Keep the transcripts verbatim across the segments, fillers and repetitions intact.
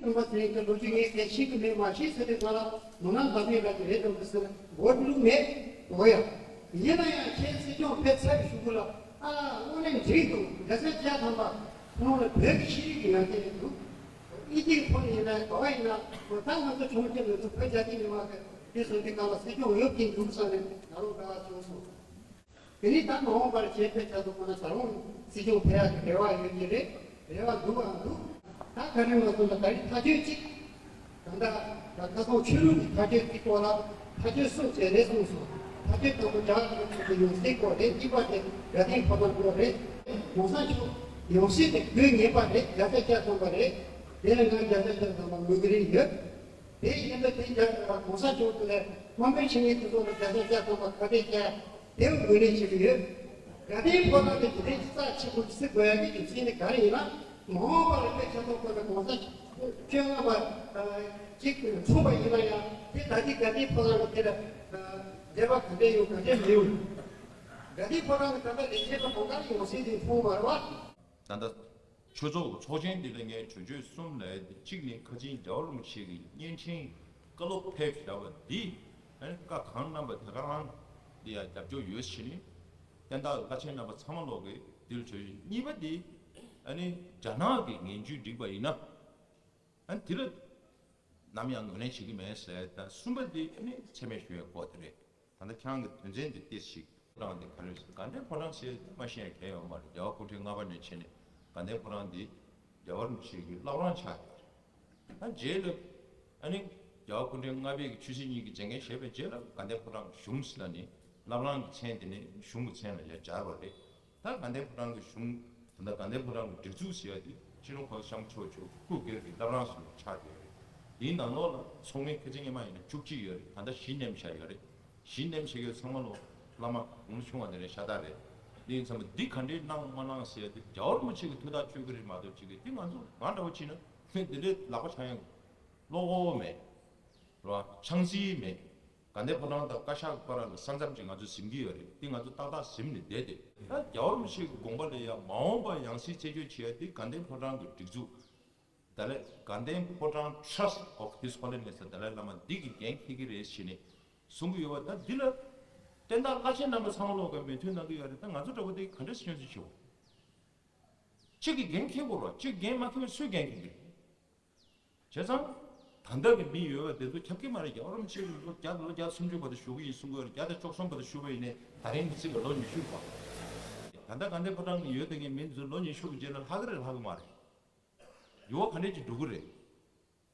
སྟོན་པ་ཟེར་མཁན་ལོ་རྒྱུས་ངས་གས་ཤེས་ཀྱི་མེད། མ་ཤེས་ཟེར་དུས་ང་ལ་ནོར་ན་འདམ་ཡོད་ལ་དེ་རེད་འདུག་ཟེར་འོ་ལུགས་མེད་འོ་ཡ། ཡིན་ན་ཡང་ཁྱེད་སྲིད་སྐྱོང་ཕེབས་ཚར་གཞུག་གུ་ལ་ཨ་དངོས་གནས་འགྲིག་འདུག་བརྒྱ་ཆ་བརྒྱ་ཐམ་པ་ཁོང་ལ་བོད་ཀྱི་ཤེས་རིག་གི་ཡང་དེ་རེད་འདུག་ཨི་ཐིག་ཕོ་ཡིན་ན་ག་བ་ཡིན་ན་ད་ང་ཚོ་བྱུང་ཁྱེད་ང་ཚོ་བོད་རྒྱ་ཐིག་མི་མང་གི་དེ་སོང་དེ་གང་ལ་སྲིད་སྐྱོང་འོས་ཀྱི་འདུག་ས་ནས་ང་རང་ག་བ་བྱུང་སོང་། དེ་ནས་ད་མ་འོངས་པར་བྱེད་ཕེབས་ཆ་ཚོ་ཁོ་ན་ད་རུང་སྲིད་སྐྱོང་ཕེབས་ཡག་གི་རེ་བ་ཡོད་ཀྱི་རེད། རེ་བ་འདུག་ཨང་འདུག་ད་ག་རེ་ང་ཚོ་ལ་ད་རིང་ཐག་གཅོད་ཅིག་ད་ལྟ་ད་ཁ་སང་ཆོས་ལུགས་ཀྱི་ཐག་གཅོད་ཀྱི་སྐོར་ལ་ཐག་གཅོད་གསུམ་བྱས་རེད་གསུངས་སོང་། ཐག་གཅོད་དང་པོ་རྒྱ་གར་གྱི་ཡོང་སྲིད་སྐོར་རེད། གཉིས་པ་དེ་དགའ་ལྡན་ཕོ་བྲང་སྐོར་རེད། གོང་ས་མཆོག་ཡོང་སྲིད་དེ་དགོས་ངེས་པ་རེད། བརྒྱ་ཆ་བརྒྱ་ཐམ་པ་རེད། དེ་ལ་ང་བརྒྱ་ཆ་བརྒྱ་ཐམ་པ་ངོས་ཀྱི་རེད་ཡོད། དེ་ཡིན་ན་དེ་རྒྱ་གོང་ས་མཆོག་ཏུ་ལས་དམའ་འབེབས་བྱེད་མཁན་དེ་ཚོ་ལ་བརྒྱ་ཆ་བརྒྱ་ཐམ་པ་ཁ་གཏད་བཅག་དེ་དངོས་གནས་བྱེད་ཀྱི་ཡོད། དགའ་ལྡན་ཕོ་བྲང་དེ་དེ་རིང་རྩ་ཆེན་པོ་བརྩི་དགོས་ཡ་གི་རྒྱུ་མཚན་ནི་ག་རེ་ཡིན་ན་མ་འོངས་པ་ལ་དཔེ་ཆ་ཚོགས་པ་ལ་གོང་ས་བཅོ་ལྔ་པ་གཅིག་འཁྲུངས་པ་ཡིན་ན་ཡང་དེ་ད་ལྟའི་དགའ་ལྡན་ཕོ་བྲང་གི་དེ་ལ་འབྲེལ་བ་ག་འདྲས་ཡོད་ག་འདྲས་མེད། དགའ་ལྡན་ཕོ་བྲང་གི་ད་ལྟ་ལས་བྱེད་པ་གང་ག་ཡོང་སྲིད་དེ་མཐོང་མ་རེད་བ། ད་ལྟ་ཆོས་ཚོགས་ཚོགས་ཆེན་འདི་ལ་ངས་གྲོས་ཆོད་གསུམ་ལ་ཡ་དེ་གཅིག་ནི་ཁ་ཆེན་རྒྱལ་བ་རིན་པོ་ཆེ་གི་བརྙན་འཕྲིན་བཀའ་སློབ་ཕེབས་བཞག་པ་འདི་ཨ་ནི་བཀའ་གང་གནང་པ་དེ་ག་རང་འདི་ཡ་རྒྱབ་སྐྱོར་ཡོད་ཕྱིན་ནི་བསྟན་བདག་བླ་ཆེན་རྣམ་པ་ཚང་མ་ལོག་གི་འདིར་གྲོས་ཆོད་གཉིས་པ་འདི་ཨ་ནི་རྒྱ་ནག་གི་ངན་ཇུས་བསྒྲིགས་པ་ཡིན་ན་ཨ་ནི་དེ་ལ་ནམ་ཡང་ངོས་ལེན་བྱེད་ཀྱི་མེད་ཟེར། ད་གསུམ་པ་འདི་ཨ་ནི་མཚན་སྨད་ཞུ་ཡའི་སྐོར་དེ་རེད། ད་ལྟ་ཁྱེད་རང་གི་དོན་ཚན་འདི་ཏོག་ཙམ་ཞིག་རང་འདི་ག་རེ་ཟེར། དགའ་ལྡན་ཕོ་བྲང་ཟེར་མ་ཤེས་ཡ་གལ་ཡོད་མ་རེད། རྒྱལ་བ་སྐུ་ཕྲེང་ལྔ་པ་ནས་བྱས་ནས་དགའ་ལྡན་ཕོ་བྲང་འདི་རྒྱལ་བ་རིན་པོ་ཆེ་གི་བླ་བྲང་ཆགས་ཡོད་རེད། ད་རྗེས་ལ་ཨ་ནི་རྒྱལ་བ་སྐུ་ཕྲེང་ལྔ་པའི་གི་ཆོས་སྲིད་གཉིས་ཀྱི་མཛད་འགན་བཞེས་པའི་རྗེས་ལ་དགའ་ལྡན་ཕོ་བྲང་གཞུང་ཟེར་ལ་ནི་བླ་བྲང་གི་མཚན་དེ་ནི་གཞུང་གི་མཚན་ལ་ཡ་སྦྱར་བ་རེད། ད་དགའ་ལྡན་ཕོ་བྲང་གི་གཞུང་། ད་ལྟ་དགའ་ལྡན་ཕོ་བྲང་གི་སྒྲིག་འཛུགས་ཟེར་ཡ་དེ་སྤྱི་ནོར་༸གོང་ས་༸སྐྱབས་མགོན་ཆེན་པོ་མཆོག་སྐུ་སྒེར་གྱི་བླ་བྲང་ཟེར་བ་ཆགས་ཡོད་རེད། དེའི་ནང་ལོགས་ལ་ཚོགས་མི་ཁ་ཆེ་སྔོན་མ་ཡིན་ན་བཅུ་གཅིག་ཡོད་རེད། ད་ལྟ་བཞི་འདེམས་བཞག་ཡོད་རེད། བཞི་འདེམས་བཞག་ཡོད་ཚང་མ་ལོ་བླ་མ་གོང་ཆུང་བ་དེ་འདྲ་ཤ་སྟག་རེད། དེ་ཡིན་ཚང་མ་འདི་ག་འདྲའི་གནང་མ་གནང་ཟེར་ཡ་དེ་རྒྱལ་བ་རིན་པོ་ཆེ་གི་ཐུགས་ཐག་གཅོད་ཀྱི་རེད་མ་གཏོགས་ཅིག་གི་དེ་ང་ཚོ་ང་འདྲ་བོ་བྱས་ན་དེ་འདི་འདྲའི་ལག་པ་འཆང་ཡ་བློ་ཁོག་མེད། རེད་བ། ཆང་སྲིད་མེད། དགའ་ལྡན་ཕོ་བྲང་དང་བཀའ་ཤག་གི་བར་ལ་ས་མཚམས་ཅིག་ང་ཚོ་ཟིན་གྱི་ཡོད་རེད། འདི་ང་ཚོ་ཏག་ཏག་ཟིན་ནས་བསྡད་དེ། ད་རྒྱལ་བ་རིན་པོ་ཆེ་གི་དགོངས་པ་ལ་ཡང་མ་འོངས་པར་ཡང་སྲིད་རྩད་གཅོད་བྱེད་ཡ་འདི་དགའ་ལྡན་ཕོ་བྲང་གི་སྒྲིག་འཛུགས། ད་ལས་དགའ་ལྡན་ཕོ་བྲང་Trust of His Holiness དཱ་ལའི་བླ་མ་འདི་གི་འགན་འཁྱེར་གྱི་རེད་ཟེར་ནས་གསུང་གི་ཡོད་པ། ད་འདི་ལ་བསྟན་བདག་བླ་ཆེན་རྣམ་པ་ཚང་མ་ལོག་གི་མོས་མཐུན་གནང་གི་ཡོད་རེད། ད་ང་ཚོ་འདྲ་བོ་འདི་ག་འདྲ་སེ་སྐྱོན་བརྗོད་བྱེད་དགོས། གཅིག་གིས་འགན་འཁྱེར་དགོས་རེད། གཅིག་འགན་མ་འཁྱེར་བ་སུས་འགན་འཁྱེར་གི་རེད། བྱས་ཙང་། ད་ལྟ་གི་མི་ཡོད་པ་དེ་ཚོ་ཁྱབ་ཀྱི་མ་རེད། རྒྱལ་བ་རིན་པོ་ཆེ་གི་ལོ་བརྒྱ་ལོ་བརྒྱ་སུམ་ཅུ་བར་དུ་བཞུགས་ཀྱི་ཡིན་གསུང་གི་ཡོད་རེད། བརྒྱ་དང་བཅུ་གསུམ་བར་དུ་བཞུགས་པ་ཡིན་ནའི་ད་རིང་མི་ཚེ་གི་ལོ་ཉི་ཤུ་བར། ད་ལྟ་དགའ་ལྡན་ཕོ་བྲང་གི་ཡོད་དེ་གའི་མི་ཚོ་ལོ་ཉི་ཤུ་གི་རྗེས་ལ་ལྷག་གི་རེད་ལྷག་གི་མ་རེད། ཡུ་བ་ག་འདྲས་ཅིག་འགྲོ་གི་རེད།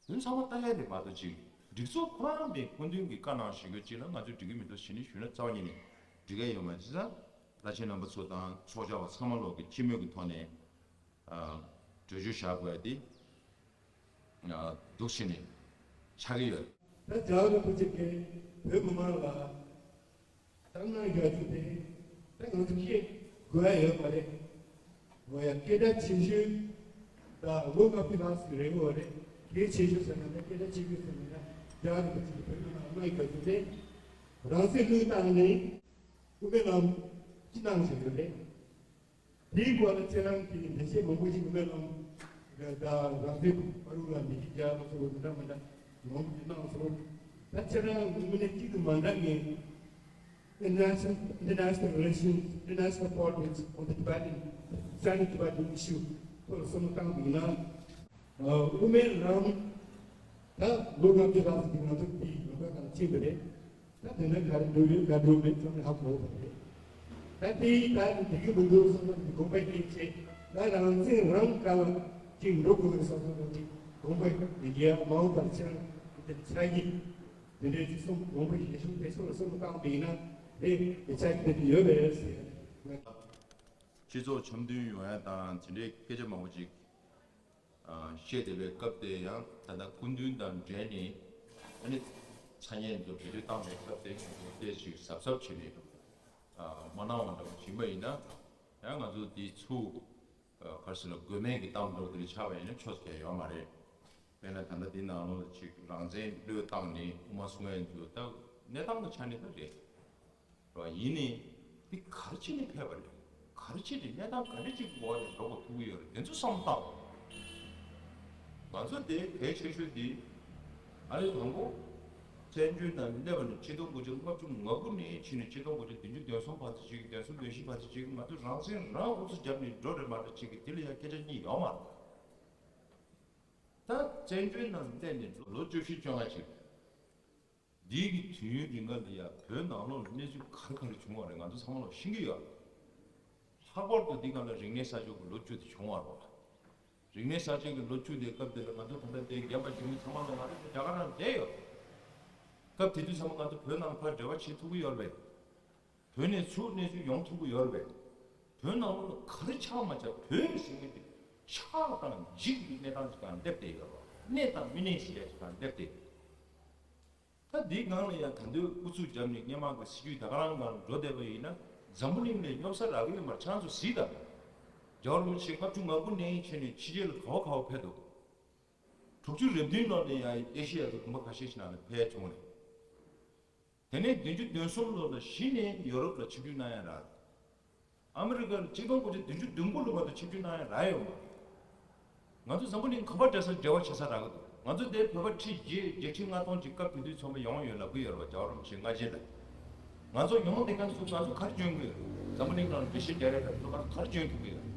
དོན་ཚང་མ་ལྟ་ཡ་རེད་མ་གཏོགས་ཅིག་སྒྲིག་འཛུགས་ཁོ་རང་མེད། སྐུ་མདུན་གྱིས་བཀའ་གནང་བཞིན་ཡོད་ཅིག་ལ་ང་ཚོས་འགྲིག་གི་མི་འདུག་ཟེར་ནས་ཞུས་ན་རྩ་བ་ཉིད་ནས་འགྲིག་གི་ཡོད་མ་རེད། བྱས་ཙང་བླ་ཆེན་རྣམ་པ་ཚོ་དང་ཚོགས་བཅར་བ་ཚང་མ་ལོག་གི་སྤྱི་མོས་ཀྱི་ཐོག་ནས་ཨ་གྲོས་ཆོད་བཞག་དགོས་ཡ་དེ་ཨ་འདུག་ཟེར་ནས་ཆགས་ཀྱི་ཡོད། ད་རྒྱལ་བ་རིན་པོ་ཆེ་གིས་བོད་མི་མང་ལ་སྟབས་གནང་རྒྱག་རྒྱུ་དེ་ད་ང་ཚོ་ཤེས་དགོས་ཡ་ཡོད་མ་རེད། འོ་ཡ། སྐད་གྲགས་ཆེ་ཤོས་དང་ལོ་ལྔ་བཅུ་ལྷག་ཙམ་རིང་པོ་རེད། གལ་ཆེ་ཤོས་ཟེར་ན་ད་སྐད་གྲགས་ཆེ་ཤོས་ཟེར་ན་ད་རྒྱལ་བ་རིན་པོ་ཆེ་གིས་བོད་མི་མང་ལ་གནང་རྒྱག་རྒྱུ་དེ་རང་སྲིད་བློས་བཏང་ནས་དབུ་མའི་ལམ་སྤྱི་བཏང་བཞིན་ཡོད་རེད། དེའི་སྐོར་ལ་ཁྱེད་རང་གིས་འགྲེལ་བཤད་མང་པོ་ཞིག་སྨོན་ལམ་དང་རང་བཙན་བར་དུ་ལ་མི་གཅིག་རྒྱ་ལ་སོགས་འདི་འདྲ་མི་འདྲ་མང་པོ་ཞིག་གནང་སོང་། ད་ཁྱེད་རང་དངོས་གནས་གཅིག་ཏུ་མ་འདྲ་ངས་International International Relations, International Politics on the Tibetan, Sino-Tibetan Issue ཐོག་ལ་བསམ་བློ་བཏང་བ་ཡིན་ན། དབུ་མའི་ལམ་ད་ལོ་ལྔ་བཅུ་ལྷག་ཙམ་གྱི་ང་ཚོ་དེའི་ལམ་ཁ་ནང་ཕྱིན་པ་རེད། ད་དེ་འདྲ་ག་རེ་འགྲོ་ཡོད་ག་འགྲོ་མེད་ཚང་མས་ཧ་གོ་བ་རེད། ད་དེའི་ད་འགྲིག་གི་མི་འདུག་བསམ་ན་དགོངས་པ་ཡིན་ཆེ། ད་རང་བཙན་རང་ག་ལ་ཅིག་འགྲོ་དགོས་ཀྱི་བསམ་བསམ་ན་ཅིག་དགོངས་པ་ཡིན་ཡ་མ་འོངས་པར་ཕྱིར་དེ་ཆགས་ཀྱི་དེ་འདྲའི་ཅིག་སོང་དགོངས་པ་ཡིན་ཤོག་དེ་ཚོ་ལ་བསམ་བློ་བཏང་བ་ཡིན་ན་དེ་དེ་ཆགས་ཀྱི་དེ་ཡོད་པ་རེད་ཟེར། སྤྱི་ཚོགས་འཆམ་མཐུན་ཡོང་ཡ་དང་དེ་འདྲའི་སྐད་ཆ་མང་པོ་ཅིག་བཤད་བསྡད་པའི་སྐབས་དེ་ཡང་ད་ལྟ་སྐུ་མདུན་དང་འབྲེལ་ནས་ཨ་ནི་ཚ་ཉེན་ཚོ་བེད་སྤྱོད་བཏང་བའི་སྐབས་དེ་ང་ཚོ་ཏོག་ཙམ་གཟབ་གཟབ་བྱས་ནས་མ་གནང་བ་འདྲ་བོ་བྱིན་པ་ཡིན་ན་ཡང་ང་ཚོ་འདི་ཚུར་ག་རེ་ཟེར་ན་དགོས་མེད་ཀྱི་གཏམ་འདྲ་བོ་དེ་འདྲ་ཆགས་པ་ཡིན་ན་ཆོག་ས་ཡོད་མ་རེད། དཔེར་ན་ད་ལྟ་འདི་ནང་ལོགས་ཅིག་རང་བཙན་བློས་བཏང་ནས་དབུ་མ་གསུང་མཁན་ཚོ་ད་གནས་སྟངས་ཀྱི་ཆ་ནས་ད་རེད། རེད་བ། ཡིན་ནའི་འདི་ག་རེ་བྱས་ནས་ཕེབས་པ་རེད། ག་རེ་བྱས་ནས་གནས་སྟངས་ག་འདྲ་ཅིག་གི་འོག་ནས་འགྲོ་དགོས་ཐུག་གི་ཡོད་རེད། དེ་ཚོ་བསམ་བློ་བཏང་། ང་ཚོ་དེ་གལ་ཆེ་ཤོས་དེ་ཨ་རི་དང་པོ་བཙན་བྱོལ་ནང་སླེབས་པ་ནས་ཆིག་སྟོང་དགུ་བརྒྱ་ལྔ་བཅུ་ང་དགུ་ནས་ཕྱིན་ནས་ཆིག་སྟོང་དགུ་བརྒྱ་བདུན་ཅུ་དོན་གསུམ་བར་དུ་ཅིག་དོན་གསུམ་དོན་བཞི་བར་དུ་ཅིག་ང་ཚོ་རང་བཙན་རང་དབུ་འཛུགས་བརྒྱབ་ནས་འགྲོ་རེད་མ་གཏོགས་ཅིག་གི་དེ་ལ་ཡང་སྐད་ཆ་གཉིས་ཡོད་མ་རེད། ད་བཙན་བྱོལ་ནང་བསྡད་ནས་ལོ་བཅུ་བཞི་བཅོ་ལྔ་ཅིག་འདི་གི་དུས་ཡུན་རིང་ག་ལ་ཡ་བོད་ནང་ལོགས་ལ་གནས་ཚུལ་ག་རེ་ག་རེ་བྱུང་བ་རེད། ང་ཚོ་ཚང་མ་ལོག་ཤེས་ཀྱི་ཡོད། ལྷག་པར་དུ་འདི་ག་ལ་རིག་གནས་གསར་བརྗེ་གི་ལོ་བཅུ་དེ་བྱུང་བ་རེད། རིག་གནས་གསར་བརྗེ་གི་ལོ་བཅུ་དེ་སྐབས་དེ་ལ་ང་ཚོ་ད་ལྟ་དེ་རྒན་པ་ཆུང་ངུ་ཚང་མ་ལ་ང་ཚོ་རྒྱ་གར་ནང་བསྡད་ཡོད། སྐབས་དེ་དུས་ཚང་མ་ང་ཚོ་བོད་ནང་ཕར་འབྲེལ་བ་བྱེད་ཐུབ་ཀྱི་ཡོད་རེད་པས། བོད་ནས་ཚུར་གནས་ཚུལ་ཡོང་ཐུབ་ཀྱི་ཡོད་རེད་པས། བོད་ནང་ལོགས་ལ་ག་རེ་ཆགས་མ་ཆགས་བོད་ཟེར་མཁན་དེ་ཆགས་དང་འཇིག་གི་གནས་སྟངས་ཅིག་སྒང་སླེབས་བསྡད་ཡོད་རེད། གནས་དང་མི་གནས་ཟེར་ཡ་ཅིག་སྒང་སླེབས་བསྡད་ཡོད། ད་འདིའི་སྒང་ལ་ཡང་ད་དུང་ཨུ་ཚུགས་བརྒྱབ་ནས་སྔོན་མ་གི་སྲིད་ཇུས་ད་ག་རང་སྒང་འགྲོ་བསྡད་པ་ཡིན་ན་འཛམ་བུ་གླིང་ལ་སྙོབ་ས་རག་གི་ཡོད་མ་རེད། ཁྱེད་རང་ཚོ་གཟིགས་དང་། རྒྱལ་བ་རིན་པོ་ཆེ་ལྔ་བཅུ་ང་དགུ་ནས་ཕྱིན་ནས་ཕྱི་རྒྱལ་ལ་ག་བ་ག་བ་ཕེབས་འདུག་དྲུག་ཅུ་རེ་བདུན་ལོ་ནས་ཡང་ཨེ་ཤེ་ཡ་གི་ལུང་པ་ཁ་ཤས་ཤིག་ནང་ལ་ཕེབས་བྱུང་རེད། དེ་ནས་བདུན་ཅུ་དོན་གསུམ་ལོ་ལ་གཞི་ནས་ཡོ་རོབ་ལ་ཆིབས་བསྒྱུར་གནང་ཡ་རག་ཨ་མི་རི་ཀར་ཆིག་སྟོང་དགུ་བརྒྱ་བདུན་ཅུ་དོན་དགུ་ལོ་བར་དུ་ཆིབས་བསྒྱུར་གནང་ཡ་རག་ཡོད་མ་རེད། ང་ཚོ་འཛམ་བུ་གླིང་ག་པར་འབྲེལ་ས་འབྲེལ་བ་བྱེད་ས་རག་གི་འདུག་ང་ཚོ་འདིར་བོད་པ་ཁྲི་བརྒྱད་བརྒྱད་ཁྲི་ལྔ་སྟོང་ཅིག་སྐབས་དེ་དུས་ཚོགས་པ་ཡོང་ཡོད་ལབ་ཀྱི་ཡོད་རེད་པ། རྒྱལ་བ་རིན་པོ་ཆེ་སྔ་རྗེས་ལ། ང་ཚོ་ཡོང་བསྡད་མཁན་ཚོ་ང་ཚོ་ག་རེ་འཇོན་གྱི་ཡོད། འཛམ་བུ་གླིང་ནང་ལ་འགྲེལ་བཤད་རྒྱག་ཡ་དང་ཚོ་ང་ཚོ་ག་རེ་འཇོན་ཐུབ་ཀྱི་ཡོད།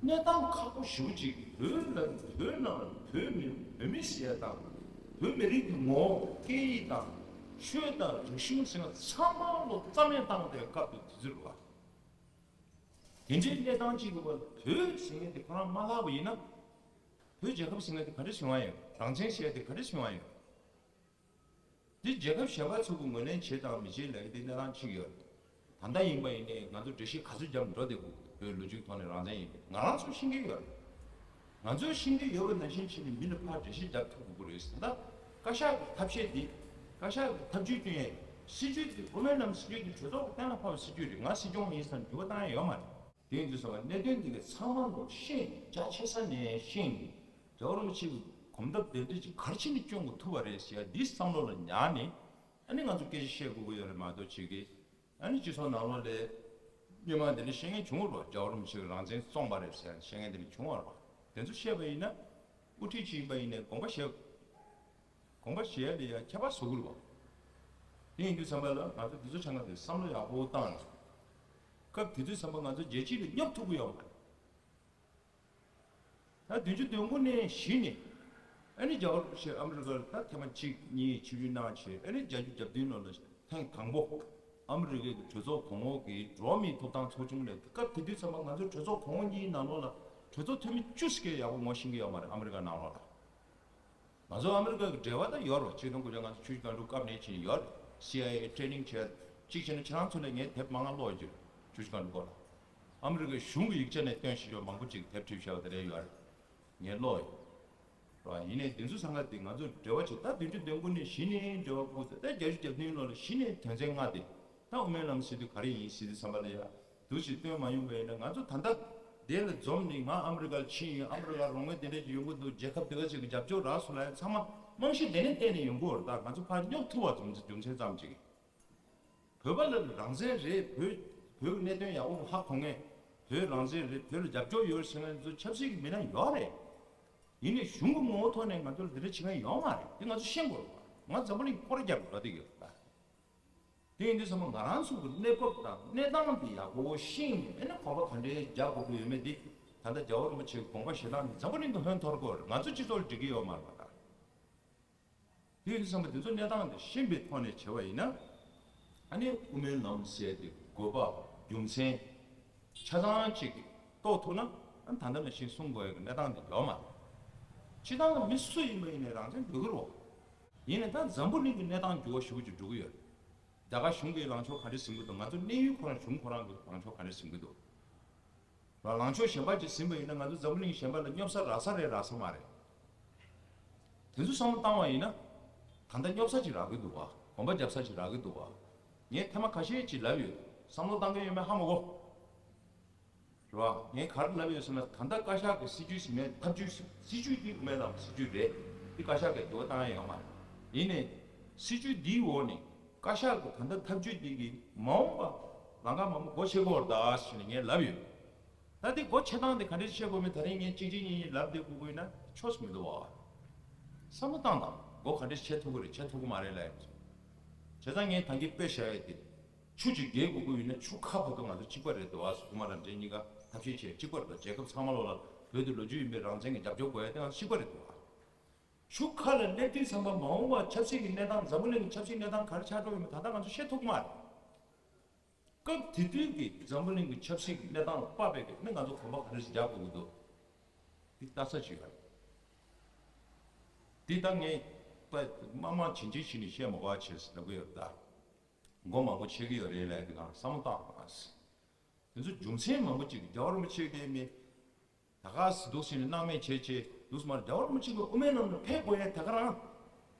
གནས་སྟངས་ཁག་པོ་ཞེ་པོ་ཅིག་བོད་ལ་བོད་ནང་བོད་མི་བོད་མི་ཟེར་ཡ་དང་། བོད་མི་རིགས་ཀྱི་ངོ་བོ་སྐད་ཡིག་དང་ཆོས་དང་རིག་གཞུང་ཟེར་ཡ་ཚང་མ་ལོ་རྩ་མེད་བཏང་བསྡད་སྐབས་དེ་དུས་ཚོད་རེད་པ། དེ་འདྲའི་གནས་སྟངས་གཅིག་གི་བར་བོད་ཟེར་མཁན་དེ་ཁོ་རང་མ་ལྷག་པ་ཡིན་ན། བོད་རྒྱལ་ཁབ་ཟེར་མཁན་དེ་ག་འདྲ་བྱུང་བ་ཡོད། རང་བཙན་ཟེར་ཡ་དེ་ག་འདྲ་བྱུང་བ་ཡོད། འདི་རྒྱལ་ཁབ་གཞན་པ་ཚོ་གི་ངོས་ལེན་བྱེད་དང་མི་བྱེད་ལབ་ཡ་དེ་གནས་སྟངས་གཅིག་ཡོད། ད་ལྟ་ཡིན་པ་ཡིན་ནའི་ང་ཚོ་འགྲེལ་བཤད་ག་ཚོད་བརྒྱབ་འགྲོ་བསྡད་དགོས། བོད་ལོ་རྒྱུས་ཐོག་ནས་རང་བཙན་ཡིན་པས་ང་རང་ཚོ་ཤེས་ཀྱི་ཡོད་རེད། ང་ཚོས་ཤེས་ཀྱི་ཡོད་པ་ནང་བཞིན་བྱས་ནས་མི་ལ་ཕར་འགྲེལ་བཤད་རྒྱབ་ཐུབ་དགོས་ཀྱི་རེད། ད་བཀའ་ཤག་གི་ཐབས་ཤེས་འདི། བཀའ་ཤག་གི་ཐབས་ཇུས་བསྐྲུན་ཡས་སྲིད་ཇུས་འདི་དབུ་མའི་ལམ་སྲིད་ཇུས་འདི་གྲོས་ཚོགས་ཀྱི་གཏན་ལ་ཕབ་པའི་སྲིད་ཇུས་རེད། ང་སྲིད་སྐྱོང་ཡིན་ཟེར་ནས་འགྱུར་བ་བཏང་ཡས་ཡོད་མ་རེད། དེ་ཡིན་དུས་ཙམ་པ་གནད་དོན་འདི་ག་ཚང་མ་ལོ་ཤེས་ནས་རྒྱ་ཆེ་ས་ནས་ཤེས་ནས་རྒྱལ་བ་རིན་པོ་ཆེ་གི་གོམ་སྟབས་དེ་འདྲ་ཅིག་ག་རེ་བྱས་ནས་སྐྱོང་དགོས་ཐུབ་པ་རེད་ཟེར་ཡ་འདི་བསམ་བློ་ལ་ཉར་ནས། ཨ་ནི་ང་ཚོ་སྐད་ཆ་བཤད་དགོས་ཀྱི་ཡོད་རེད་མ་གཏོགས་ཅིག་གིས། ཨ་ནི་སྤྱི་ཚོགས་ནང་ལོགས་ལ་སྔོན་མ་འདི་འདྲ་བཤད་མཁན་བྱུང་བ་རེད་པ། རྒྱལ་བ་རིན་པོ་ཆེ་གིས་རང་བཙན་བཙོངས་པ་རེད་ཟེར་བཤད་མཁན་འདི་འདྲ་བྱུང་བ་རེད་པ། དེ་ཚོ་བཤད་པ་ཡིན་ན་དབུ་ཁྲིད་ཅིག་ཡིན་པ་ཡིན་ནའི་དགོངས་པ་བཞེས། དགོངས་པ་བཞེས་ཡ་ལ་ཡ་ཁྱད་པར་བཟོ་གི་རེད་པ། དེ་ཡིན་དུས་ཙམ་པ་ལ་ང་ཚོ་འདི་ཚོ་ཆ་ཚང་དེ་བསམ་བློ་ཡག་པོ་བཏང་། སྐབས་དེ་དུས་ཙམ་པ་ང་ཚོ་རྒྱལ་སྤྱི་ལ་སྙོབ་ཐུབ་ཀྱི་ཡོད་མ་རེད། ད་བདུན་ཅུ་དོན་དགུ་ནས་གཞི་ནས་ཨ་ནི་རྒྱལ་བ་རིན་པོ་ཆེ་ཨ་མི་རི་ཀར་ད་ཐེངས་མ་གཅིག་གཉིས་ཆིབས་བསྒྱུར་གནང་བྱས། ཨ་ནི་བརྒྱད་ཅུ་གྱ་བདུན་ལོ་ལ་ཐེངས་དང་པོ་ཨ་མི་རི་ཀའི་གྲོས་ཚོགས་གོང་འོག་གི་འགྲོ་བ་མིའི་ཐོབ་ཐང་ཚོགས་ཆུང་ནས། སྐབས་དེ་དུས་ཙམ་པ་ང་ཚོ་གྲོས་ཚོགས་གོང་འོག་གཉིས་ནང་ལོགས་ལ་གྲོས་ཚོགས་འཐུས་མི་བཅུ་ཟེར་མཁན་ཡག་པོ་ངོ་ཤེས་ཀྱི་ཡོད་མ་རེད། ཨ་མི་རི་ཀ་ནང་ལོགས་ལ། ང་ཚོ་ཨ་མི་རི་ཀ་གི་འབྲེལ་བ་ད་ཡོད་རེད་པ། ཆིག་སྟོང་དགུ་བརྒྱ་ང་ཚོ་ཆུ་བཞི་སྒང་དྲུག་སྐབས་ནས་ཕྱིན་ཡོད་རེད། སི་ཨའི་ཨེ་ཊེ་ནིང་བྱས། གཅིག་བྱས་ན་ཁྱེད་རང་ཚོ་ལ་ངས་དེབ་མང་ང་ཀློག་ཡོད་ཀྱི་རེད། ཆུ་བཞི་སྒང་དྲུག་སྐོར་ལ། ཨ་མི་རི་ཀའི་གཞུང་གི་ཡིག་ཆ་ནས་བཏོན་ཤེས་ཆོག་མང་པོ་ཅིག་དེབ་བྲིས་བཞག་པ་དེ་འདྲ་ཡོད་རེད། ངས་ཀློག་ཡོད་རེད་པ། ཡིན་ནའི་དེ་ཚོ་ཚང་ཀ་དེ་ང་ཚོ་འབྲེལ་བ་བྱེད། ད་བདུན་ཅུ་དོན་དགུ་ནས་གཞི་ནས་འབྲེལ་བ་བསྐུར་ཏེ། ད་བརྒྱད་ཅུ་གྱ་བདུན་ལོ་ལ་གཞི་ནས་དོན་ཚན་ལྔ་དེ། ད་དབུ་མའི་ལམ་ཟེར་དུས་ག་རེ་ཡིན་ཟེར་དུས་ཙམ་པ་ལ་ཡ། འདུག་སེ་བཏོན་མ་ཡོང་པ་ཡིན་ན། ང་ཚོ་ད་ལྟ་དེ་ལ་འཛོམས་ནས་ང་ཨ་མི་རི་ཀར་ཕྱིན་ཡིན། ཨ་མི་རི་ཀར་རོགས་དངུལ་དེ་འདྲ་ཅིག་ཡོང་གི་འདུག་རྒྱལ་ཁབ་དེ་ག་ཅིག་གི་རྒྱབ་སྐྱོར་རག་སོང་ལབ་ཡ་ཚང་མ་རྨང་གཞི་དེ་ནས་བརྟེན་ནས་ཡོང་གི་ཡོད་རེད། ད་ང་ཚོ་ཕར་སྙོབ་ཐུབ་པ་རྒྱུ་མཚན་ཙམ་ཅིག་བོད་པ་ལ་རང་བཙན་རེད། བོད་བོད་ཀྱི་གནད་དོན་ཡག་པོ་ཧ་གོ་མཁན། བོད་རང་བཙན་རེད། བོད་ལ་རྒྱབ་སྐྱོར་ཡོད་ཟེར་མཁན་ཚོ་ཆབ་སྲིད་ཀྱི་མི་སྣ་ཡོད་རེད། ཡིན་ནའི་གཞུང་གི་ངོ་བོ་ཐོག་ནས་ང་ཚོ་ལ་དེ་འདྲ་བྱེད་མཁན་ཡོད་མ་རེད། དེ་ང་ཚོ་ཤེས་དགོས་རེད་པ། ང་འཛམ་བུ་གླིང་སྐོར་རྒྱབ་འགྲོ་བསྡད་ཡོད་རེད་པ། དེ་ཡིན་དུས་ཙམ་པ་ང་རང་ཚོ་གི་གནས་བབ་དང་གནས་སྟངས་དེ་ཡག་པོ་ཤེས་ནས། ཨ་ནི་གོམ་པ་ག་འདྲའི་རྒྱག་དགོས་ཀྱི་ཡོད་མེད་དེ། ད་ལྟ་རྒྱལ་བ་རིན་པོ་ཆེའི་དགོངས་པ་བཞེས་སྟངས་དེ་འཛམ་བུ་གླིང་གི་ཧོན་འཐོར་དགོས་རེད། ང་ཚོ་སྤྱི་ཚོགས་ལ་འགྲིག་གི་ཡོད་མ་རེད་པ། ད་དེ་ཡིན་དུས་ཙམ་པ་དེ་ཚོ་གནས་སྟངས་དེ་ཤེས་པའི་ཐོག་ནས་བྱས་པ་ཡིན་ན། ཨ་ནི་དབུ་མའི་ལམ་ཟེར་དེ་དགོས་པ། རྒྱུ་མཚན། ཆ་ཚང་ཅིག་རྟོགས་ཐུབ་ན། ཨ་ནི་ད་ལྟ་ནང་བཞིན་གསུང་དགོས་ཡག་གི་གནས་སྟངས་དེ་ཡོད་མ་རེད། སྤྱིར་བཏང་གི་མི་སུ་ཡིན་པ་ཡིན་ནའི་རང་བཙན་དགོས་ཀྱི་རེད་པ། ཡིན་ནའི་ད་འཛམ་བུ་གླིང་གི་གནས་སྟངས་འགྱུར་བ་ཞེ་པོ་ཅིག་འགྲོ་གི་ཡོད། རྒྱ་གར་གཞུང་གིས་ལངས་ཕྱོགས་ག་འདྲ་ཟིན་གྱི་འདུག་ང་ཚོ་གནས་ཡུལ་ཁོ་རང་གཞུང་ཁོ་རང་གིས་ལངས་ཕྱོགས་ག་འདྲ་ཟིན་གྱི་འདུག་ལ། ལངས་ཕྱོགས་གཞན་པ་ཅིག་ཟིན་པ་ཡིན་ན་ང་ཚོ་འཛམ་བུ་གླིང་གཞན་པ་ལ་སྙོབ་ས་རག་ས་རེད་རག་ས་མ་རེད། དེ་ཚོ་བསམ་བློ་བཏང་བ་ཡིན་ན། ད་ལྟ་སྙོབ་ས་ཅིག་རག་གི་འདུག་ག་གོམ་པ་རྒྱབ་ས་ཅིག་རག་གི་འདུག་ག་ངས་ཐེངས་མ་ཁ་ཤས་ཅིག་ལབ་ཡོད། བསམ་བློ་བཏང་མཁན་ཡོད་མེད་ཧ་མ་གོ། རེད་པ། ངས་ག་རེ་ལབ་ཡོད་ཟེར་ན། ད་ལྟ་བཀའ་ཤག་གི་སྲིད་ཇུས་ཟེར་མཁན་ཐབས་ཇུས་ཟེར། སྲིད་ཇུས་འདི་དབུ་མའི་ལམ་སྲིད་ཇུས་རེད། འདི་བཀའ་ཤག་གིས་འགྱུར་བ་བཏང་ཡ་ཡོད་མ་རེད། ཡིན་ནའི་སྲིད་ཇུས་འདིའི་འོག་ནས་བཀའ་ཤག་གི་ད་ལྟ་ཐབས་ཇུས་འདི་གིས་མ་འོངས་པ་ལམ་ཁ་མང་པོ་སྒོ་ཕྱེ་གི་ཡོད་རེད་ད་ཟེར་ནས་ངས་ལབ་ཡོད། ད་འདི་སྒོ་ཕྱེ་སྟངས་དེ་ག་འདྲས་ཕྱེ་དགོས་མིན་ད་རིང་ངས་གཅིག་གཅིག་གཉིས་གཉིས་ལབ་བསྡད་དགོས་ཀྱི་ཡོད་ན་ ཆོག་མི་འདུག་བ། བསམ་བློ་བཏང་དང་། སྒོ་ག་འདྲས་ཕྱེ་ཐུབ་ཀྱི་རེད། ཕྱེ་ཐུབ་ཀྱི་མ་རེད་ལབ་ཡ། བྱས་ཙང་ངས་ད་གིན་དཔེ་བཞག་ཡ་དེ། ཆུ་ཅིག་བརྒལ་དགོས་ཀྱི་ཡོད་ན་ཆུ་ཁ་བར་དུ་ང་ཚོ་གཅིག་པ་རེད་འདུག་ཨ། སྐུ་ངོ་རང་བཙན་གཉིས་ཀ་ཐབས་ཤེས་བྱས་གཅིག་པ་རེད་འདུག་རྒྱལ་ཁབ་ཚང་མ་ལོག་ལ་བོད་དུ་ལོ་རྒྱུས་ཡིན་པའི་རང་བཙན་གྱི་རྒྱབ་སྐྱོར་དགོས་ཡ་དེ་ང་ཚོ་གཅིག་པ་རེད་འདུག་ཨ། ཆུ་ཁ་ལ་སླེབས་དུས་ཙམ་པ་མ་འོངས་པ་ཆབ་སྲིད་ཀྱི་གནས་སྟངས། འཛམ་བུ་གླིང་གི་ཆབ་སྲིད་གནས་སྟངས་ག་རེ་ཆགས་འགྲོ་ཡོད་མེད་ད་ལྟ་ང་ཚོ་ཤེས་ཐུབ་ཀྱི་མ་རེད། སྐབས་དེ་དུས་ཀྱི་འཛམ་བུ་གླིང་གི་ཆབ་སྲིད་ཀྱི་གནས་སྟངས་ལ་དཔག་པའི་གི་ནི་ང་ཚོ་གོམ་པ་ག་རེ་ཞིག་རྒྱག་དགོས་ཀྱི་འདུག་འདི་ལྟ་ས་ཅིག་ཡོད་རེད། འདི་ད་ངས་དཔེ་དམའ་དམའ་ཇི་འཇི་ཞིག་ནས་བཤད་མ་དགོས་པ་བྱས་ཟེར་ལབ་ཀྱི་ཡོད་རེད་ད། མགོ་མང་པོ་ཆེ་གི་ཡོད་རེད་ལབ་དེ་གང་བསམ་བློ་བཏང་དང་། དེ་ཚོ་རྒྱུ་མཚན་མང་པོ་ཅིག་རྒྱལ་བ་རིན་པོ་ཆེ་གིས་མི་ད་ག་སེ་འདུག་ཟེར་ནས་སྣང་མེད་བྱས་བྱས་འདུག་སེ་མ་རེད། རྒྱལ་བ་རིན་པོ་ཆེ་གིས་དབུ་མའི་ལམ་ལ་ཕེབས་དགོས་ཡ་ད་ག་རང་།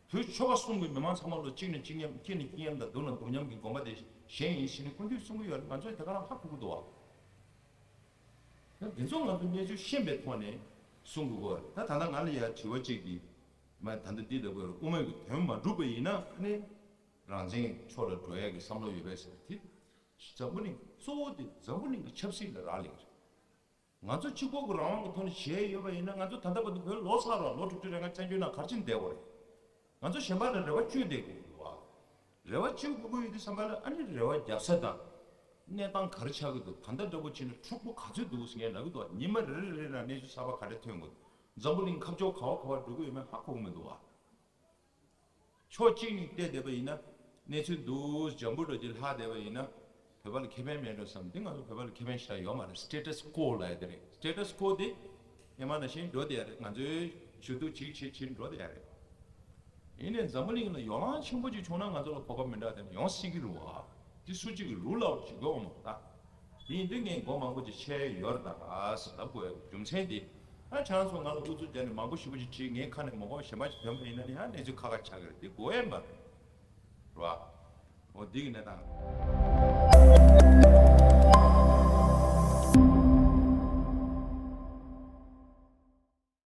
བོད་ཆོལ་ཁ་གསུམ་གྱི་མི་མང་ཚང་མ་ལོ་གཅིག་ནས་གཅིག་མཉམ། སྐྱིད་ནས་སྐྱིད་མཉམ་དང་། སྡུག་ན་སྡུག་མཉམ་གྱི་དགོངས་པ་དེ་བཞེས་ཡིན་ཟེར་ནས་སྐུ་མདུན་གསུང་གི་ཡོད་རེད། ང་ཚོས་ད་ག་རང་ཧ་གོ་གི་འདུག་བ། ད་འདི་ཚོ་ང་ཚོ་གནས་ཚུལ་ཤེས་པའི་ཐོག་ནས་གསུང་དགོས་ཀྱི་ཡོད་རེད། ད་ད་ལྟ་ང་ལ་ཡ་དྲི་བ་གཅིག་གིས་མ་ད་ལྟ་འདི་ལྟ་བུ་རེད། དབུ་མའི་གི་དོན་མ་འགྲུབ་པ་ཡིན་ན་ཨ་ནི་རང་བཙན་ཕྱོགས་ལ་འགྲོ་ཡ་གི་བསམ་བློ་ཡོད་པས་ཟེར། དེ་འཛམ་བུ་གླིང་གཙོ་བོ་དེ་འཛམ་བུ་གླིང་གི་ཆབ་སྲིད་ལ་རག་ལས་ཀྱི་རེད། ང་ཚོ་གཅིག་པོ་གི་རང་དབང་གི་ཐོག་ནས་བྱས་ཡོད་པ་ཡིན་ན། ང་ཚོ་ད་ལྟ་བར་དུ་བོད་ལོག་ཚར་རོགས། ལོ་དྲུག་ཅུ་རེ་ལྔ་བཙན་བྱོལ་ནང་ག་རེ་བྱས་ནས་བསྡད་དགོས་རེད། ང་ཚོ་གཞན་པ་ལ་རེ་བ་བཅོལ་བསྡད་དགོས་འདུག་བ། རེ་བ་བཅོལ་དགོས་ཀྱི་ཡོད་དུས་ཙམ་པ་ལ་ཨ་ནི་རེ་བ་རྒྱབ་ས་དང་། གནས་སྟངས་ག་རེ་ཆགས་ཀྱི་འདུག་ད་ལྟ་འདྲ་པོ་བྱས་ན་འཁྲུག་པོ་ག་ཚོད་འདུག་ཟེར་ངས་ལབ་ཀྱི་འདུག་བ། ཉི་མ་རེ་རེ་རེ་ལ་གནས་ཚུལ་གསར་པ་ག་རེ་ཐོན་དགོས། འཛམ་བུ་གླིང་ཁ་ཕྱོགས་ག་བ་ག་བ་འགྲོ་གི་ཡོད་མེད་ཧ་གོ་གི་མི་འདུག་བ། ཕྱོགས་གཅིག་ནས་བལྟས་བསྡད་པ་ཡིན་ན། གནས་ཚུལ་འདུག་སེ་འཇམ་པོ་འདྲ་ཅིག་ལྷག་བསྡད་པ་ཡིན་ན། བོད་པ་ལ་ཁེ་ཕན་མེད་འགྲོ་བསམ། འདི་ང་ཚོ་བོད་པ་ལ་ཁེ་ཕན་ཞེ་དྲག་ཡོད་མ་རེད། སི་ཊེ་ཊས་ཀོ་ལབ་ཡ་དེ་རེད། སི་ཊེ་ཊས་ཀོ་དེ་ཧེ་མ་ནང་བཞིན་འགྲོ་བསྡད་ཡ་རེད། ང་ཚོའི་ཞུ་གཏུག་བྱེད་བྱེད་བྱེད་འགྲོ་བསྡད་ཡ་རེད། ཡིན་ནའི་འཛམ་བུ་གླིང་ལ་ཡོ་ལང་ཆེན་པོ་ཅིག་བྱུང་ན་ང་ཚོ་ལ་གོ་སྐབས་མི་འདྲ་དེ་ཡོང་སྲིད་ཀྱི་རེད་བ། དེ་སུ་གཅིག་གིས་རུལ་ཨའུཊ་བྱེད་དགོས་མ་རེད་ད། དེ་ཡིན་དུས་ངས་མགོ་མང་པོ་ཅིག་ཆེ་ཡོད་རེད་ད་ཟེར་ལབ་དགོས་ཡ་རྒྱུ་མཚན་དེ། ཨ་ཁྱེད་རང་ཚོ་ང་ལ་ཨུ་ཚུགས་བརྒྱབ་ནས་མང་པོ་ཞེ་པོ་ཅིག་དྲིས། ངའི་ཁ་ནས་མ་གོ་གཞན་པ་ཅིག་ཐོན་པ་ཡིན་ན་ནི་ཡང་གནས་ཚུལ་ཁག་ཁག་ཆགས་ཀྱི་རེད། དེ་དགོས་ཡ་མ་རེད། རེད་བ། འོ་འདི་གི་གནས་སྟངས།